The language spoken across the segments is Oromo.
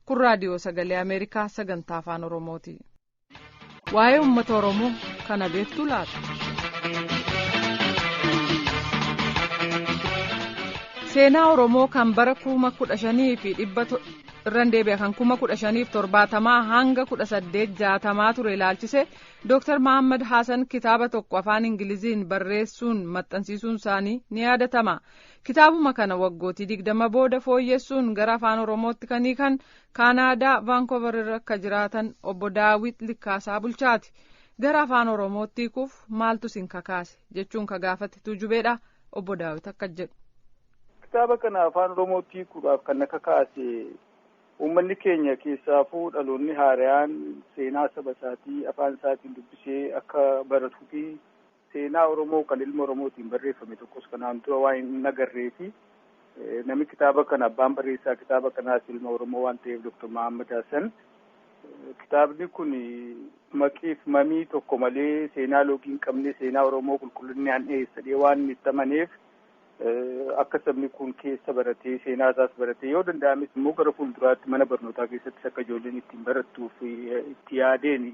Kun raadiyoo sagalee Ameerikaa sagantaa afaan Oromooti. Waa'ee uummata Oromoo kana beektu laata? Seenaa Oromoo kan bara 15,000 irran deebi'a kan 1570 hanga 1860 ture ilaalchise Dr. Mahammad Hassan kitaaba tokko afaan Ingiliziin barreessuun maxxansiisuun isaanii ni yaadatama. Kitaabuma kana waggootii 20 booda fooyyessuun gara afaan Oromootti kan hiikan Kaanaadaa Vaankoover irra akka jiraatan obbo Daawit Likkaasaa Bulchaati. Gara afaan Oromootti hiikuuf maaltu isin kakaase jechuun ka gaafate tujubeedha. Obbo Daawit akka jedhu. Kitaaba kana afaan Oromootti hiikuudhaaf kan na kakaase uummanni keenya keessaafuu dhaloonni haaraan seenaa saba isaatii afaan isaatiin dubbisee akka baratuu fi seenaa Oromoo kan ilma Oromootiin barreeffame tokkos kanaan dura waan hin agarree fi namni kitaaba kana abbaan barreessaa kitaaba kanaas ilma Oromoo waan ta'eef Dr. Mahammad Hassan kitaabni kun maqiif mamii tokko malee seenaa loogii hin qabne seenaa Oromoo qulqullinaan dhiyeessadhee waan itti amaneef akka sabni kun keessa baratee seenaa isaas baratee yoo danda'ames immoo gara fuulduraatti mana barnootaa keessattis akka ijoolleen ittiin barattuuf itti yaadeen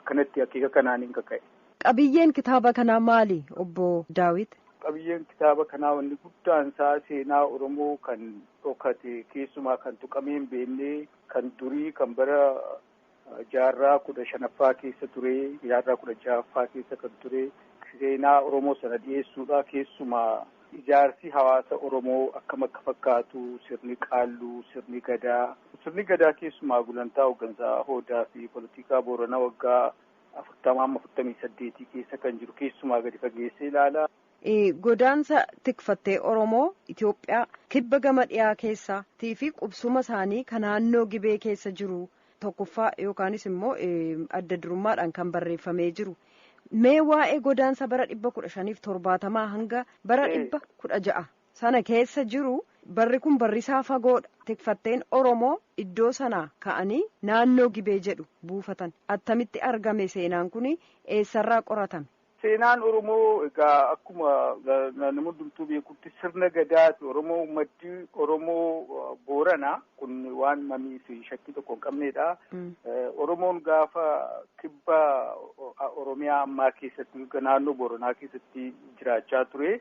akkanatti akeeka kanaan hin kaka'e. Qabiyyeen kitaaba kanaa maali obbo Daawit? Qabiyyeen kitaaba kanaa wanni guddaan isaa seenaa Oromoo kan dhokate keessumaa kan tuqamee hin beekne kan durii kan bara jaarraa 15ffaa keessa ture jaarraa 16ffaa keessa kan ture seenaa Oromoo sana dhiyeessuudha keessumaa. Ijaarsi hawaasa Oromoo akkam akka fakkaatu sirni qaalluu, sirni gadaa. Sirni gadaa keessumaa gulantaa hooggansaa hoodaa fi poolitikaa Booranaa waggaa 40 amma 48 keessa kan jiru keessumaa gadi fageessee ilaala. Godaansa tikfattee Oromoo Itoophiyaa kibba gama dhiyaa keessaatii fi qubsuma isaanii kan naannoo Gibee keessa jiru tokkoffaa yookaanis immoo adda durummaadhaan kan barreeffamee jiru. Mee waa'ee godaansa bara 1570 hanga bara 1600 sana keessa jiru barri kun barrisaa fagoodha. Tikfatteen Oromoo iddoo sanaa ka'anii naannoo Gibee jedhu buufatan. Attamitti argame seenaan kun eessarraa qoratame? Seenaan Oromoo egaa akkuma nama hundumtuu beekutti sirna gadaati. Oromoo maddi Oromoo Booranaa kun waan mamii fi shakkii tokko hin qabnedha. Oromoon gaafa kibba Oromiyaa ammaa keessatti naannoo Booranaa keessatti jiraachaa ture.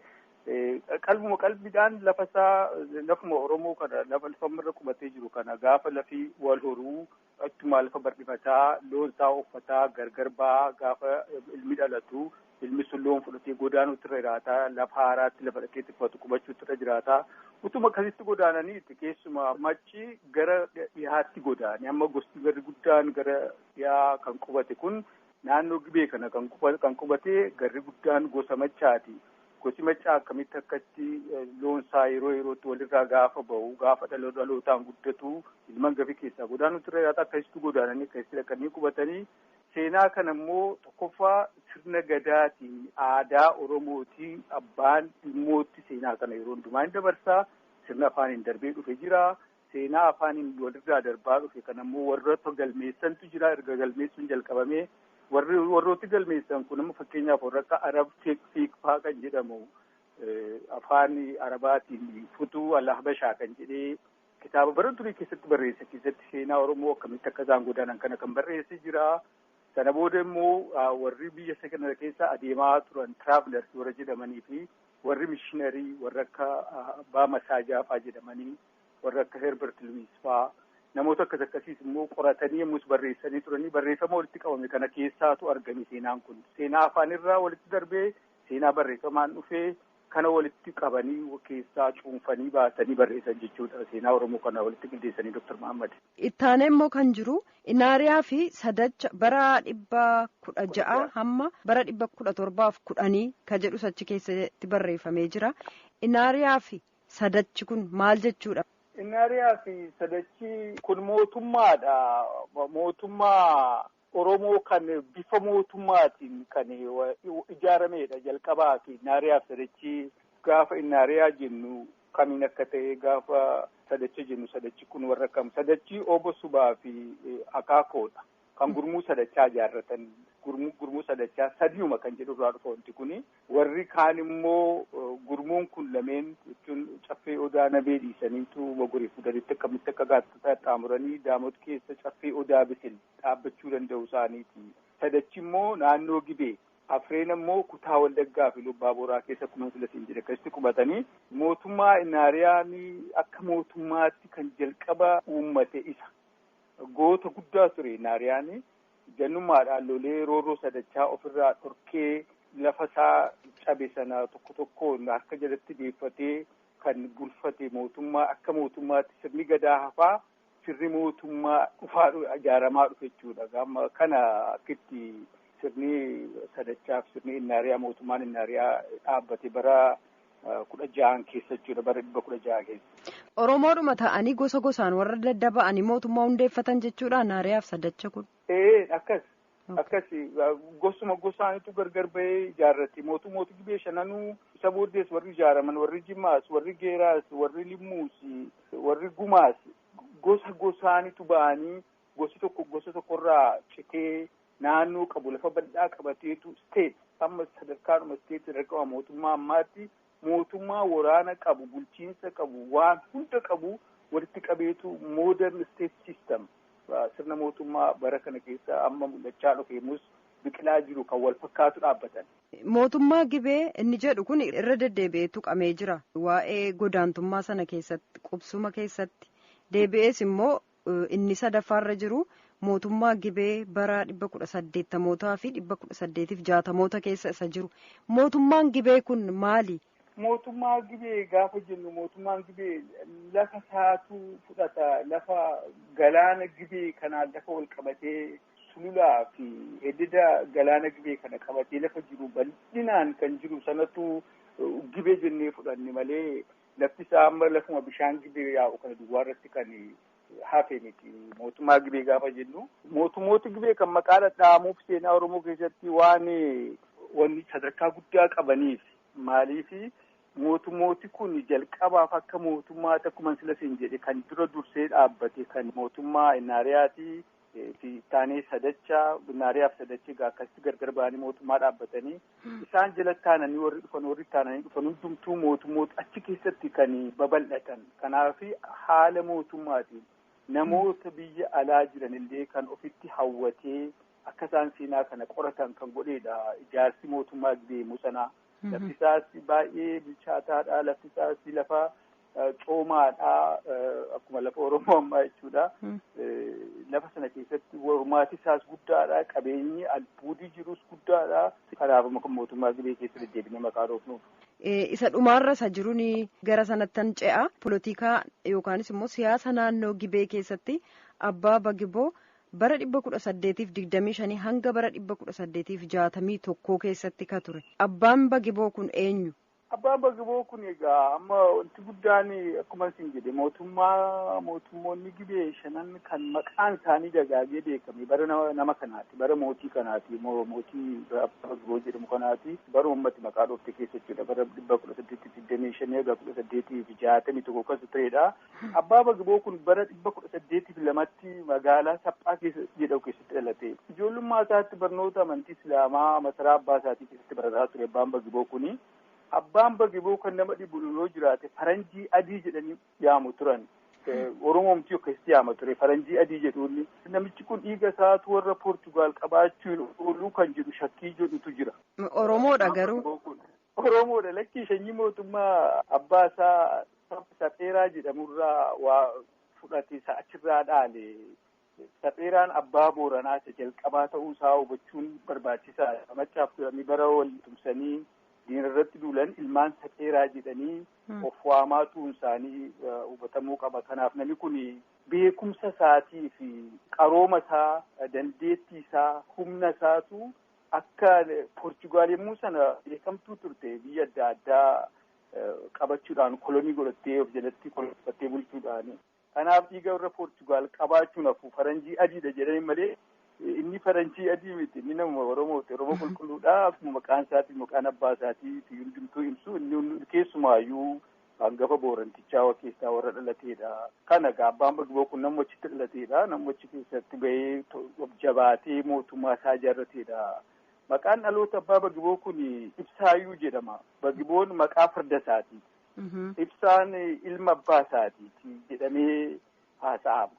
Qalbuma qalbiidhaan lafa isaa lafuma Oromoo kana lafa lafarra qubatee jiru kana gaafa lafi wal horuu achuma lafa bal'ifataa loon isaa uffataa gargar ba'aa gaafa ilmi dhalatu ilmi sun loon fudhatee godaanuutti irra jiraataa lafa haaraatti lafa dhaqee tiffatu qubachuutti irra jiraataa utuma akkasitti godaananiiti keessumaa machi gara dhiyaatti godaane amma gosti garri guddaan gara dhiyaa kan qubate kun naannoo Gibee kana kan qubate garri guddaan gosa machaati. Gosi macaa akkamitti akkatti loon isaa yeroo yerootti walirraa gaafa bahu gaafa dhalootaan guddatu ilmaan gafii keessaa godaanuutti irra jiraata akkasitti godaananii akkasitti dhaqanii qubatanii seenaa kana immoo tokkoffaa sirna gadaatiin aadaa Oromootiin abbaan dhimmootti seenaa kana yeroo hundumaa hin dabarsaa sirna afaaniin darbee dhufe jira. Seenaa afaaniin walirraa darbaa dhufe kana immoo warroota galmeessantu jira erga galmeessuun jalqabamee. Warrooti galmeessan kun amma fakkeenyaaf warra akka Arab Fiikfaa kan jedhamu afaan Arabaatiin Futuu Al-Habashaa kan jedhee kitaaba bara durii keessatti barreesse keessatti seenaa Oromoo akkamitti akka isaan godaanan kana kan barreesse jira. Sana booda immoo warri biyya kana keessa adeemaa turan tiraavilers warra jedhamanii fi warri mishiinarii warra akka Abbaa Masaajaa faa jedhamanii warra akka Herbert Luwiis faa. Namoota akkas akkasiis immoo qoratanii yommus barreessanii turanii barreeffama walitti qabame kana keessaatu argame seenaan kun. Seenaa afaanirraa walitti darbee seenaa barreeffamaan dhufee kana walitti qabanii keessaa cuunfanii baasanii barreessan jechuudha. Seenaa Oromoo kana walitti qindeessanii Dr. Mahammad. Ittaanee immoo kan jiru Inaariyaa fi Sadacha bara 1600 hamma bara 1710 kan jedhus achi keessatti barreeffamee jira. Inaariyaa fi Sadachi kun maal jechuudha? Inaariyaa fi Sadachi kun mootummaadha. Mootummaa Oromoo kan bifa mootummaatiin kan ijaaramedha jalqabaa fi Inaariyaa fi Sadachi gaafa Inaariyaa jennu kamiin akka ta'e gaafa Sadacha jennu Sadachi kun warra kam Sadachi Obbo Subaa fi Akaakoodha. Kan gurmuu Sadachaa ijaarratan gurmuu Sadachaa sadiuma kan jedhu irraa dhufa wanti kuni. Warri kaan immoo gurmuun kun lameen jechuun jechuun caffee Odaa Nabee dhiisaniitu Mogorii Gudaritti akkamitti akka qaxxaamuranii Daamot keessa caffee Odaa Bisil dhaabbachuu danda'u isaaniiti. Sadachi immoo naannoo Gibee. Afreen immoo kutaa Wallaggaa fi Lubbaa Booraa keessa akkuma filasiin jedhe akkasitti qubatanii mootummaa Inaariyaan akka mootummaatti kan jalqaba uummate isa. Goota guddaa ture Inaariyaan jannummaadhaan lolee roorroo sadachaa ofirraa dhorkee lafa isaa cabe sana tokko tokkoon harka jalatti deeffatee kan bulfate mootummaa akka mootummaatti sirni gadaa hafaa sirni mootummaa dhufaa ijaaramaa dhufe jechuudha. Gama kana akkitti sirni sadachaaf sirni Innaariyaa mootummaan Innaariyaa dhaabbate bara 16 keessa jechuudha, bara 1600 keessa. Oromoodhuma ta'anii gosa gosaan warra daddaba'anii mootummaa hundeeffatan jechuudha Innaariyaaf sadacha kun. Ee akkas. Akkas gosuma gosaanitu gargar bahee ijaarrate. Mootummoota Gibee shananuu isa booddees warri ijaaraman warri Jimmaas, warri Geeraas, warri Limmuus, warri Gumaas gosa gosaanitu ba'anii gosi tokko gosa tokkorraa citee naannoo qabu lafa bal'aa qabateetu state amma sadarkaadhuma state sadarkaa mootummaa ammaatti mootummaa waraana qabu, bulchiinsa qabu, waan hunda qabu walitti qabeetu modern state system sirna mootummaa bara kana keessa amma mul'achaa dhufeemus biqilaa jiru kan wal fakkaatu dhaabbatan. Mootummaa Gibee inni jedhu kun irra deddeebi'ee tuqamee jira. Waa'ee godaantummaa sana keessatti, qubsuma keessatti deebi'ees immoo inni sadaffaarra jiru mootummaa Gibee bara 1880 fi 1860 keessa isa jiru. Mootummaan Gibee kun maali? Mootummaa Gibee gaafa jennu mootummaan Gibee lafa isaatu fudhata. Lafa galaana Gibee kanaan lafa wal qabatee sululaa fi ededa galaana Gibee kana qabatee lafa jiru bal'inaan kan jiru sanatu Gibee jennee fudhanne malee lafti isaa amma lafuma bishaan Gibee yaa'u kana duwwaa irratti kan hafe miti. Mootummaa Gibee gaafa jennu mootummoota Gibee kan maqaa dhadhaamuuf seenaa Oromoo keessatti waan wanni sadarkaa guddaa qabaniif maaliifi mootummooti kun jalqabaaf akka mootummaatti akkuma silasiin jedhe kan dura dursee dhaabbate kan mootummaa Innaariyaati fi taanee sadachaa Innaariyaaf sadacha egaa akkasitti gargar ba'anii mootummaa dhaabbatanii isaan jala taananii warri dhufan warri taananii dhufan hundumtuu mootummoota achi keessatti kan babal'atan. Kanaaf haala mootummaatiin namoota biyya alaa jiran illee kan ofitti hawwatee akka isaan seenaa kana qoratan kan godheedha ijaarsi mootummaa Gibee sanaa. Lafti isaas baay'ee bilchaataadha. Lafti isaas lafa coomaadha. Akkuma lafa Oromoo ammaa jechuudha. Lafa sana keessatti hormaati isaas guddaadha. Qabeenyi albuudii jirus guddaadha. Kanaaf mootummaa Gibee keessa deddeebinee maqaa dhoofnuuf. Isa dhumaarra isa jiruun gara sanattan ce'a. Polotikaa yookaanis immoo siyaasa naannoo Gibee keessatti Abbaa Bagiboo bara 1825 hanga bara 1861 keessatti ka ture. Abbaan Bagiboo kun eenyu? Abbaan Bagiboo kun egaa amma wanti guddaan akkuma isin jedhe mootummoonni Gibee shanan kan maqaan isaanii dagaagee beekame bara nama kanaati, bara mootii kanaati, mootii Abbaa Bagiboo jedhamu kanaati, bara uummati maqaa dhoofte keessa jechuudha, bara 1825 hanga 1861 kan turedha. Abbaa Bagiboo kun bara 1802tti magaalaa Saphaa keessa jedhamu keessatti dhalate. Ijoollummaa isaatti barnoota amantii Islaamaa masaraa abbaa isaatii keessatti barataa ture Abbaan Bagiboo kuni. Abbaan Bagiboo kan nama dhibu yoo jiraate faranjii adii jedhanii yaamu turan. Oromoomti akkasitti yaama ture faranjii adii jedhuun. Namichi kun dhiiga isaatu warra Poortugaal qabaachuun ooluu kan jedhu shakkii jedhutu jira. Oromoodha garuu. Oromoodha lakkii sanyii mootummaa abbaa isaa Sapheeraa jedhamurraa waa fudhate isa achirraa dhaale. Sapheeraan abbaa Booranaa isa jalqabaa ta'uu isaa hubachuun barbaachisaadha. Machaaf turanii bara wal tumsanii diina irratti duulan ilmaan Sapheeraa jedhanii of waamaa tuun isaanii hubatamuu qaba. Kanaaf namni kun beekumsa isaatii fi qarooma isaa, dandeettii isaa, humna isaatu akka Poorchugaal yommuu sana beekamtuu turte biyya adda addaa qabachuudhaan kolonii godhattee of jalatti kolonfattee bulchuudhaan. Kanaaf dhiiga warra Poorchugaal qabaachuun hafu faranjii adiidha jedhanii malee inni faranjii adii miti, inni nama Oromooti. Oromoo qulqulluudha. Akkuma maqaan isaatii maqaan abbaa isaatii hundumtuu ibsu inni keessumaayyuu hangafa Boorantichaa keessaa warra dhalateedha. Kana egaa Abbaan Bagiboo kun nama achitti dhalateedha. Nama achi keessatti bahee jabaatee mootummaa isaa ijaarrateedha. Maqaan dhaloota Abbaa Bagiboo kun Ibsaayyuu jedhama. Bagiboon maqaa farda isaati. Ibsaan ilma abbaa isaatiiti jedhamee haasa'ama.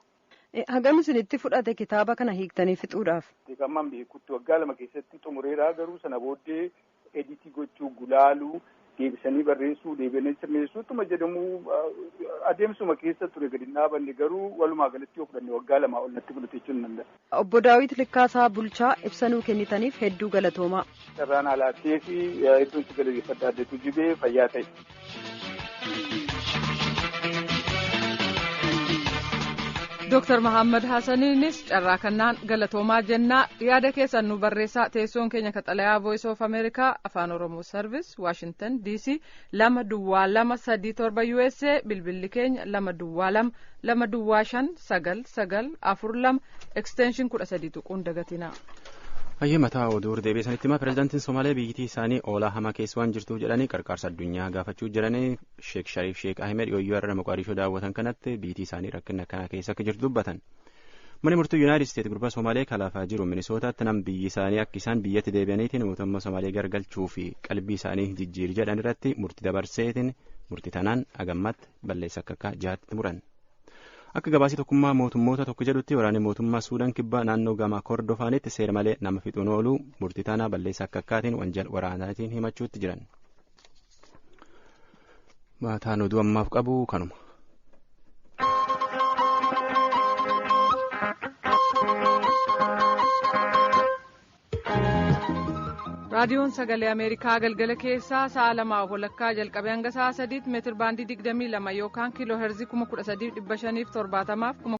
Hagam isinitti fudhate kitaaba kana hiiktanii fixuudhaaf? Ammaan beekutti waggaa 2 keessatti xumureera, garuu sana booddee editii gochuu, gulaaluu, deebisanii barreessuu, deebisanii sirreessuu ittuma jedhamu adeemsuma keessa ture gadi hin dhaabanne, garuu walumaa galatti yoo fudhanne waggaa 2 ol natti fudhate jechuun ni danda'a. Obbo Daawit Likkaasaa Bulchaa, ibsanuu kennitaniif hedduu galatoomaa. Carraan alaattee fi hedduun si galateeffadha, addatu jibee fayyaa ta'e. Dooktar Mahammad Hassaniinis carraa kanaan galatoomaa jennaa. Yaada keessan nu barreessaa. Teessoon keenya kaxalayaa Voice of America, Afaan Oromoo Service, Washington DC 20237 USA. Bilbilli keenya 2022259942, extension 13 tuquun dagatinaa. Hayyee, mataa oduu deebi'ee sanitti himaa. Pireezidaantiin Somaalee biyyattii isaanii oolaa hamaa keessa waan jirtuuf jedhanii qarqaarsa addunyaa gaafachuu jiranii. Sheek Shariif Sheek Ahmed yooyyuu har'a Moqaadishoo daawwatan kanatti biyyattii isaanii rakkina akkanaa keessa akka jirtu dubbatan. Manni murtii Yuunaayitid Isteet gurbaa Somaalee kalaafaa jiru Minisootaatti nam biyyi isaanii akka isaan biyyatti deebi'aniitiin mootummaa Somaalee gargalchuu fi qalbii isaanii jijjiir jedhan irratti murtii dabarseetiin, murtii tanaan agammatti balleessa akka akka jahaatti muran. Akka gabaasii tokkummaa mootummoota tokko jedhutti, waraanni mootummaa Suudaan Kibbaa naannoo gama Kordofaanitti seera malee nama fixuun ooluu, murtii tanaa balleessa akka akkaatiin wanjal waraanaatiin himachuutti jiran. Mataan oduu ammaaf qabu kanuma. Raadiyoon Sagalee Ameerikaa galgala keessaa sa'a 2:30 jalqabee hanga sa'a 3tti meetir baandii 22 yookaan kiiloo heerzii 13,570f